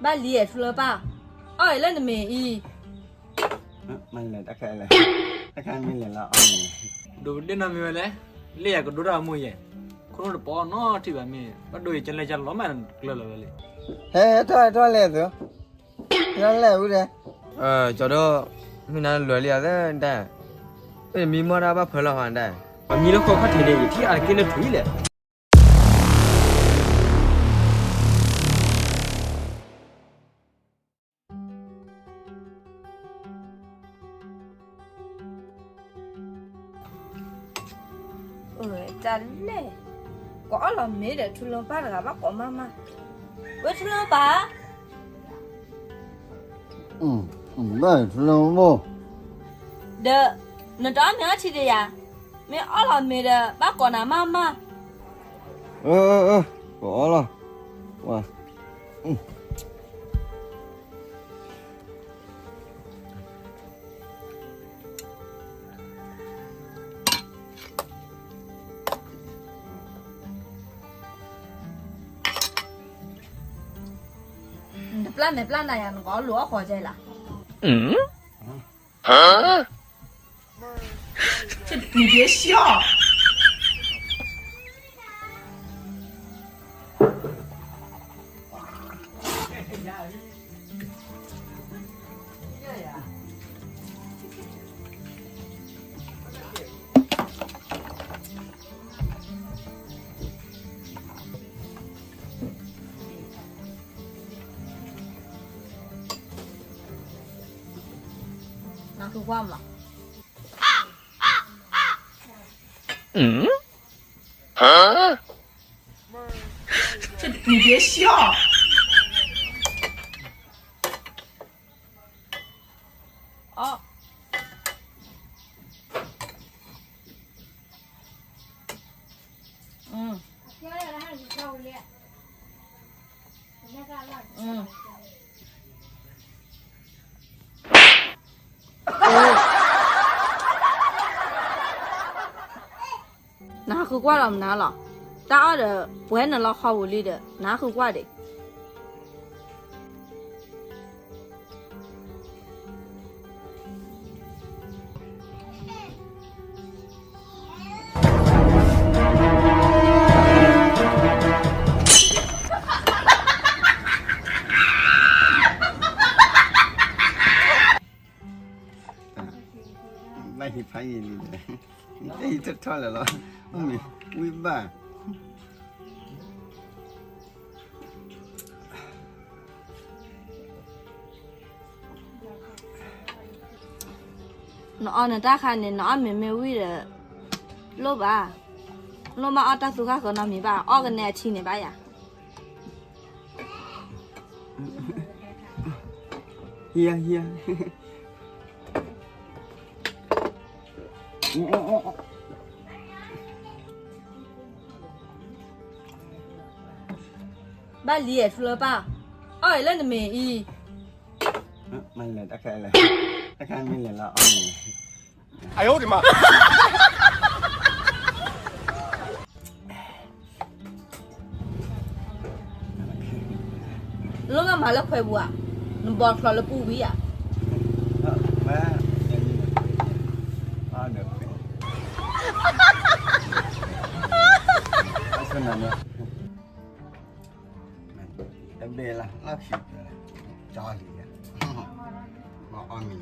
ဘၣ်လံအဲၣ်ထူလၢပၢ်, အီၣ်အံၤလၢနမ့ၢ်အံၤ, မ့ၢ်လဲၣ်တခါလဲၣ်, တခါမ့ၢ်လဲၣ်လီၤအီၣ်မ့ၢ်, ဒိးပဒ့နီၢ်မ့ၢ်ဝဲလဲၣ်, လၢယၤကဒိတၢ်အမိၢ်ယဲၢ်, ခိၣ်နူာ်တပီအီၣ်နီတထံၣ်ဘၣ်မ့ၢ်, ဘၣ်ဒိယကလဲၤကလီၤမးကျၢၤလီၤဝဲလံ, ဟဲထီၣ်ဟဲထီၣ်လဲၣ်သု, လဲၣ်ဝံၤဒီး, ကၠီဒိၣ်, မ့ၢ်နၤလၢလွဲၤလံဧါသၢဒၣ်, မ့ၢ်မံမီၢ်တၢ်ဘၣ်ဖၢလီၤဟီဒၣ်, ပမံလၢဃီခီၣ်ထံးန့ၣ် ယထံၣ်အါတက့ၢ်လၢထွံၣ်လဲၣ် တၢ်လဲၣ်, ကအီၣ်လီၤမ့ၤဒီး ထူလၢပၢ်တဂၤဘၣ်ကိးမးမး, ဝဲထူလၢပၢ်, ဘၣ်ထူလၢမိၢ်, ဒီး, နတအီၣ်မ့ၤအီထံဒီးယၤ, မ့ၢ်အီၣ်လီၤမ့ၤဒီး ဘၣ်ကိးနၤမးမး, ကအီၣ်လီၤ, နတပျၢ်မဲာ်ပျၢ်နၤယၤ နကအီၣ်လိၤအီၣ်ဃီၤကဲလၢ်, နက့ၤဆှီၣ် နဃုကွၢ်မး, နက့ၤဆှီၣ် အီၣ်, နဟးဃုကွၢ်လီၤမနုၤလီၤ, တၢ်အီၣ်ဒီး ပှဲၤနလီၤဃီပူၤလံဒီး နဟးဃုကွၢ်ဒံး ဘၣ်ဟံးဖးယံာ်လံဒီး, နတဲယံာ်ထီၣ်ထီၣ်လၢာ်လီၤ, အိၣ်မ့ၢ်ဝံၣ်ဘၣ် နအီၣ်နတၢ်ခါန့ၣ် နအီၣ်မ့ၤမ့ၢ်ဝံၣ်ဒီး လိၣ်ဘၣ်, လိၣ်မးအီၣ်တၢ်သူဃၣ်ဃၢၤနီတမံၤဘၣ်, အီၣ်ကနဲအထံန့ၣ်ဘၣ်ယၤ ဟံးဧါ ဟံးဧါ ဘၣ်လံအဲၣ်ထူလၢပၢ်, အီၣ်အံၤလၢနမ့ၢ်အံၤ, မ့ၢ်လဲၣ်တခါလဲၣ်, တခါမ့ၢ်လဲၣ်လီၤအီၣ်မ့ၢ် လိၣ်ကမၤလၢခွဲးပူၤဧါ, နဘီချီလၢပူၤဝံၤဧါ, တဘ့ၣ်လၢ လီၢ်ခံ ကၠီလံ, မ့ၢ်အီၣ်မ့ၤ အိၣ်ထီၣ်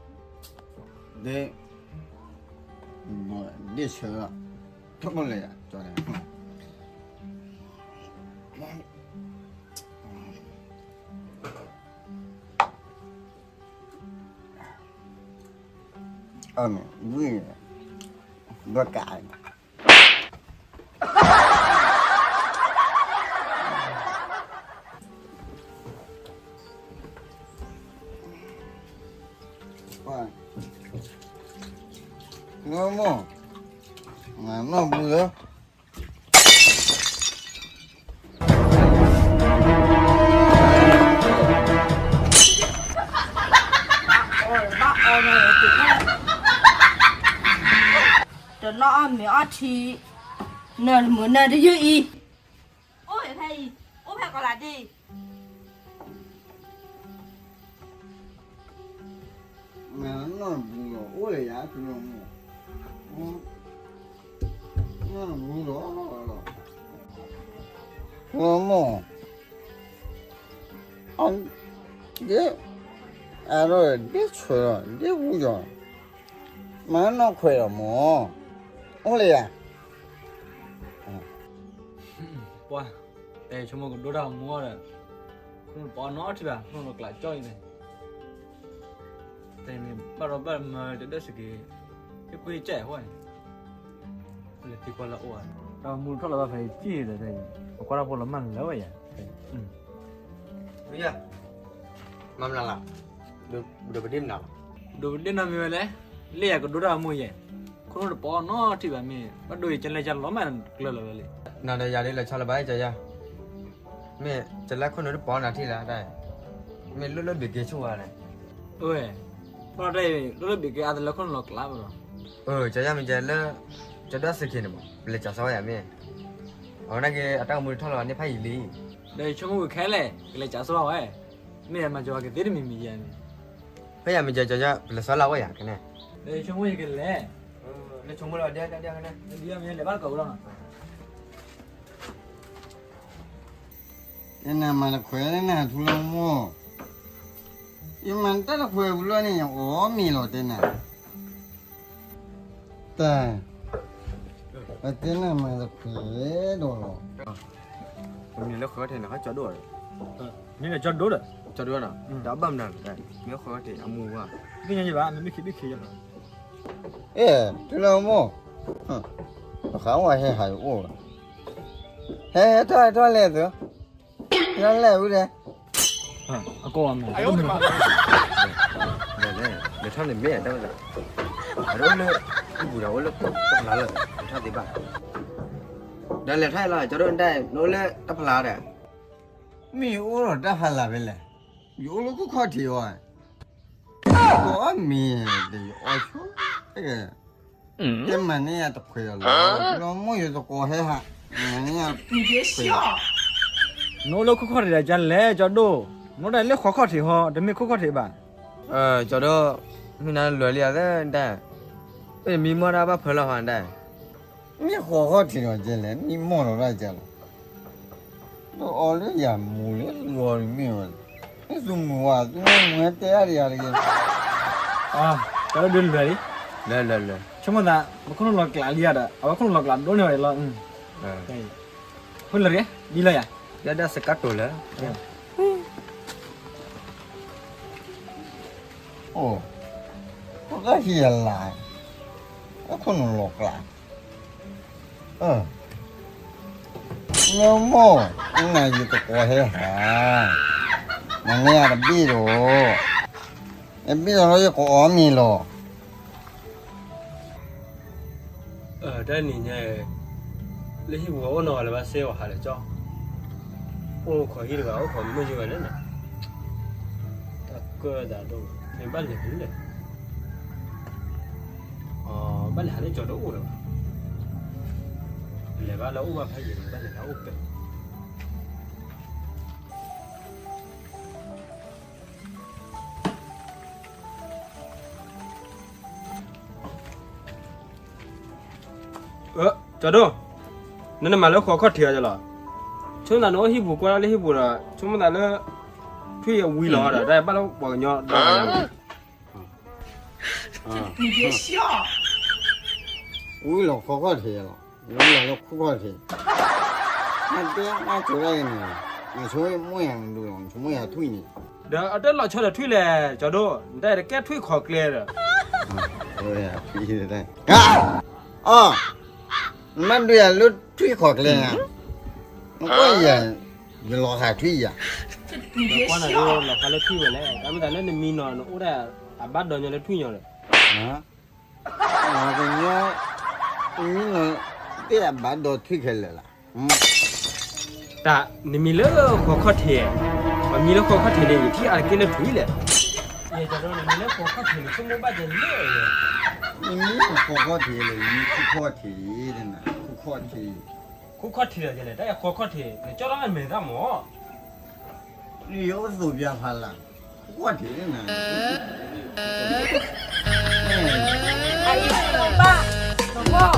လံ, နက့ၤဆှီၣ် ဒ်ဆၢ, ထိၣ်မလဲၣ်, အမ့ၢ်ဝံၣ်, ဘၣ်ကး မ့ၢ်, မ့ၢ်, မ့ၢ်ဘုလၢ ထံ, နၢ်တမုာ်နၢ်တယုၢ်အံၤ, အိၣ်ဖဲအံၤ, အိၣ်ဖဲကီးလးဒ့ၣ် မ့ၢ်နီၢ်တပူၤလီၤ အိၣ်လၢယၤ ထူလီၤမိၢ်, နီၢ်တပူၤလီၤ, ထူလီၤမိၢ်, ဒ်, အဒိဒ်ဆွဲလီၤ ဒ်ဝူယီၤ, မ့ၢ်နီၢ်ခွဲးလီၤမိၢ်, အိၣ်လၢယၤ ပှၤ, တၢ်ဆိကမိၣ်ကဒိတၢ်အမိၢ်ဒီး, ခိၣ်နူာ်တပီအီၤနီတထံၣ်ဘၣ် ခိၣ်နူာ်လီၤကျးကၠီအံၤန့ၣ်, တၢ်အံၤန့ၣ် ဘၣ်ဒီးဘၣ်မၤတဒၢစက့ၤ, ဟ့ၣ်ကွ့ကၠဲၣ်အဃိန့ၣ်, လဲၤထံကွၢ်လၢအအိၣ်ဧါ, တၢ်မူထီၣ်လီၤဘၣ်ဖဲအံၤကံၣ်ဒီးတၢ်အံၤ, ပကွၢ်တၢ်ဖိလီၤမၢ်လၢဝဲယၤ, မၤမနုၤလီၤ, ဒိးပဒ့မနုၤလီၤ, ဒိးပဒ့နီၢ်မ့ၢ်ဝဲလဲၣ်, လၢယၤကဒိတၢ်အမိၢ်ယဲၢ်, ခိၣ်နူာ်တပီအီၤနီတထံၣ်ဘၣ်မ့ၢ်, ဘၣ်ဒိအံၤကလဲၤကလီၤမၢ်ကျၢၤလီၤဝဲလံ, နၤဒီးယၤဒ်လဲၤဆီလီၤဘၣ်ကၠီယါ, မ့ၢ်ကလဲၤခိၣ်နူာ်တပီအီၤနၤထံၣ်လၢ်တၢ်, မ့ၢ်လၢလၢဘ့ၣ်က့ၤဆူၣ်ဝဲန့ၣ်, အဝဲ, ဘၣ်တၢ်အံၤ လၢလၢဘ့ၣ်က့ၤအါတလၢခိၣ်နူာ်လီၤကျးဘၣ်ဒီး, အၢ ကၠီယါမ့ၢ်ကဲလၢ, ကၠီဒိၣ်စ့ၢ်ကီးန့ၣ်မး ပလဲၤကၠီစီဝဲယၤမ့ၢ်, အဝဲန့ၣ်က့ၤအတၢ်ကမူထီၣ်လီၤန့ၣ်ဖးယံာ်လံ, ဒီးယဆိကမိၣ်ဝံၤခဲလၢာ် ကလဲၤကၠီစီဝဲ, မ့ၢ်မၤကၠီဝဲကသ့တမံၤမံၤယဲၢ်န့ၣ်, ဖဲယၤမ့ၢ်ကၠီကၠီယါ ပလဲၤစီလၢ်ဝဲယၤကနဲ, ဒီးယဆိကမိၣ်ယကလဲၤ, လၢဆိကမိၣ်လီၤဒဲဒဲဒဲ, လဲၤဘၣ်တကးဝဲလီၤနီၤ တဲနၤမၤတခွဲးလၢနၤထူလၢမိၢ်, ယမၤတၢ်တခွဲးပူၤလီၤန့ၣ် ယအီၣ်မ့ၤလီၤတဲနၤ, တၢ်, ပတဲနၤမၤတခွဲးဒီးလီၤ, မ့ၢ်လၢဃီထံးန့ၣ် ဟဲကၠီဒိၣ်, မ့ၢ်လၢကၠီဒိၣ်ဒီး, ကၠီဒိၣ်နီၤ, တၢ်ဘၣ်မနုၤလဲၣ်, မ့ၢ်ဃီထံးအမူဝါ, ဘၣ်ညါယဘၣ် မ့ၢ်ဘ့ၣ်ခံဘ့ၣ်ခံယလီၤ အဲ, ထူလၢမိၢ်, ပဃးဝဲဟဲဟးယအိၣ်, ဟဲဟဲထီၣ်ဟဲထီၣ်လဲၣ်သု, ဟဲထီၣ်လဲၣ်ဝံၤဒီး, အကိးဝဲမ့ၢ်, လဲၤလဲၤလဲၤထီၣ်န့ၣ်မ့ၢ်တၢ်ဝဲဒၣ်, အဒိၣ်လၢ, ဟံၣ်ပူၤဒီးအိၣ်လၢတဖျါလၢ, လဲၤထီၣ်သ့ဘၣ်, ဒီးလဲၤထီၣ်လီၤ ကၠီဒိၣ်နတၢ် နအိၣ်လၢတဖျါဒီး, မ့ၢ်ယအိၣ်ဒီးတၢ်ဖးလၢ်ဖဲလဲၣ်, ယအိၣ်လၢခိၣ်ခီၣ်ထံးအီၤ, ကိးအီၣ်မ့ၤ, ဒီးယအီၣ်ဆိ, တဲမၤန့ၢ်ယၤတခွဲးအီၤလီၤ, လီၤမိၢ်ယသကိးဟဲဟး, နအိၣ်လၢခိၣ်ခီၣ်ထံးဒီးကလဲၣ်ကၠီဒိၣ်, နအိၣ်ဒၣ်လၢဃီခီၣ်ထံးဟီ တမ့ၢ်ခိၣ်ခီၣ်ထံးဘၣ်, ကၠီဒိၣ်, မ့ၢ်နၤလွဲၤလံဧါသၢဒၣ်, မံမီၢ်တၢ်ဘၣ်ဖၢလီၤဟီဒၣ် မ့ၢ်ဃီခီၣ်ထံးလီၤကဲလဲၣ် မံမီၢ်လီၤဒၣ်ကဲလီၤ, ဒီးအီၤလၢယၤမူလၢလီၤမ့ၢ်ဝဲ, မ့ၢ်သူမူဝဲ သူမူဟဲတဲအါဒံးယၤတဂ့ၤ, ကၠီဒိၣ်ဒုးလွဲၤလံ, လၢလၢလၢ, ဆိကမိၣ်သး ပခိၣ်နူာ်လီၤကျးလံဧါဒီး အဝဲခိၣ်နူာ်လီၤကျးဒိၣ်န့ၢ်ဝဲလီၤ, ဖုလၢ်ဂ့ၤ, ဒ်လီၤယၤ, ဒ်ဒၣ်စကးတိၤလၢ အိၣ်, အိၣ်တၢ်ဟံးအလၢ်, အခိၣ်နူာ်လီၤကျး, လၢမိၢ်, နၤယသကိးဟဲဟး, နမ့ၢ်အတဘ့ၣ်ဒီး, အဘ့ၣ်ဒီးလၢယကအီၣ်မ့ၤလီၤ. တၢ်နံၤညါ, လၢဟံၣ်ပူၤအိၣ်နီၢ်ဂၤလၢၤဘၣ်စ့ၢ်ကီးဟးလၢကၠီ, အိၣ်ခိးဟံၣ်တဂၤ အိၣ်ခိးမုၢ်ယုၢ်ဂၤန့ၣ်, တၢ်ကၢၣ်သးဒိၣ်, မ့ၢ်ဘၣ်လဲၤဖဲလဲၣ်, ဘၣ်လဲၤဟးလၢကၠီဒိၣ်အိၣ်လၢၤဘၣ်, လဲၤဘၣ်လၢအိၣ်ဘၣ်ဖးယံာ်န့ၣ် ဘၣ်လဲၤဟးအိၣ်ပဲ ကၠီဒိၣ်, နနမၤလၢဃီခီၣ်ထံးအီၤလီၤ, ဆိကမိၣ်သးနအိၣ်ဟံၣ်ပူၤကွၢ်လၢဟံၣ်ပူၤဒီး ဆိကမိၣ်သးလၢ ထွံၣ်အဝံလီၤဒီး တၢ်ဘၣ်လၢပှၤကညီဒီး ဝံလီၤဃီခီၣ်ထံးလီၤ, ဝံလီၤလၢဃီခီၣ်ထံး, နတဲနဆိဒၣ်အံၤန့ၣ်, နဆိမိၣ်ယၤနဒုးလီၤ နဆိမိၣ်ယၤထွံၣ်န့ၣ်, ဒီးအတလီၤဆီဒီးထွံၣ်လဲၣ် ကၠီဒိၣ် နတၢ်တကဲထွံၣ်ခီကျဲဒီး, ထွံၣ်, အီ, နဘၣ်ဒုးယၤလၢထွံၣ်ခီကျဲဧါ, နကွၢ်ယၤ, ယလီၤဃာ်ထွံၣ်ယၤ, ကွၢ်နၤလီၤဃာ်လၢထွံၣ်ဝဲလဲၣ် တၢ်မ့ၢ်သးလၢနမံနီၤ နအိၣ်ဒၣ်အဘၣ်ဒီးညီလၢထွံၣ်ညီဒီး ကညီ, မံနီၤ, သ့ၣ်အဘၣ်ဒီးထွံၣ်ခဲလၢာ်လီၤ, တၢ်, နမံလၢဃီခီၣ်ထံး, ပှၤမံလၢဃီခီၣ်ထံးန့ၣ် ယထံၣ်အါတက့ၢ်လၢထွံၣ်လဲၣ်, ယတဲဒိးန့ၣ် မ့ၢ်လၢဃိးခီၣ်ထံးန့ၣ် ဆိကမိၣ်ဘၣ်ကလဲၣ်. မ့ၢ်ဃိးခီၣ်ထံးလဲၣ်, မ့ၢ်ဃိးခီၣ်ထံး, ဃိးခီၣ်ထံး, ဃိးခီၣ်ထံးဒီးလဲၣ်, တၢ်ဃိးခီၣ်ထံး နကၠီၣ်ထီၣ်အမဲာ်သၣ်မၢ်. ယအိၣ်သူၣ်ပျၢ်ဖးလၢ်, ဃိးခီၣ်ထံးန့ၣ်, အံၤဘၣ်, သီၣ်